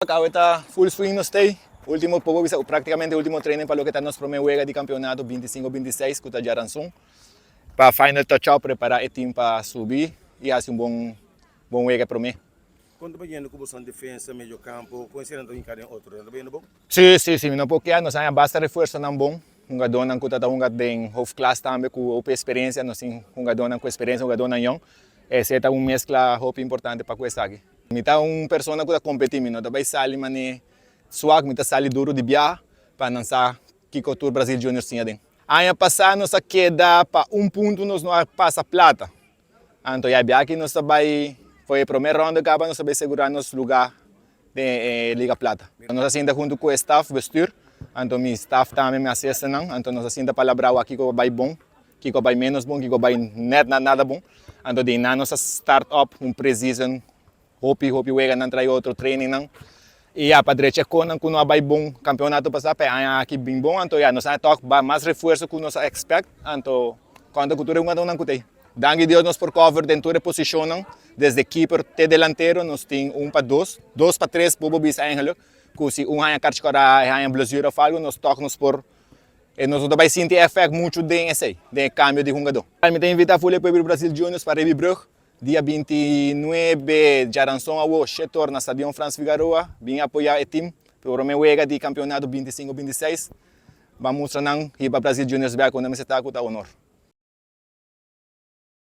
Awe ta full swing nos tey. Ultimo poco bisa practicamente ultimo training pa loke ta nos prome wega di campeonato 25-26 cu ta djaranson. Pa final touch up prepara e team pa subi y haci un bon bon wega prome. Con ta bayendo cu boso defensa, medio campo, con esey nan ta hinca den otro? Nan ta bayendo bon? Si, si, si, mi no por kea, nos haña basta refuerzonan bon, hungadónan ku ta ta hunga den hoofdklas tambe ku hopi experiencia, nos tin hungadónan ku experiencia, hungadónan yòn, esei ta un mezcla hopi importante pa ku esaki. Mi ta un persona ku ta kompetí, mi no ta bai sali manera suak, mi ta sali duru di biaha pa nan sa kiko tur Brazil Juniors tin aden. Aña pasá nos a keda pa un punto nos no a pasa plata, anto ya e biaha aki nos ta bai for e promé ronda kaba nos ta bai segurá nos lugá den e Liga Plata. Nos a sinta huntu ku e staf, bestuur, anto mi staf tambe mi asesornan, anto nos a sinta palabrá wak kiko a bai bon, Kiko a bai menos bon, kiko a bai net na nada bon. Anto di einan nos a start up un pre-season hopi hopi weganan trae otro trainingnan. Y ya pa drecha e konan ku no a bai bon kampeonato pasá pa e aña aki bin bon. Anto ya nos a tok ba mas refuerso ku nos a expect. Anto konta ku tur e hungadónan ku ta ei. Danki Dios nos por cover den tur e posishonnan desde keeper te delantero nos tin un pa dos, dos pa tres bo por bisa eigenlijk ku si un haña karchi kòrá e haña blesura of algo nos tok nos por E nos no ta bai sinti efect muchu den esei, den e cambio di hungadó. Mi ta invita Fulia Pueblo Brasil Juniors pa Rebi Brug, dia 29 djaranson awo, shetor na Stadion Frans Figaroa. Bin apoya e team pa e prome wega di campeonato 25-26. Ban mustra nan hiba Brasil Juniors bek unda mester ta cu ta honor.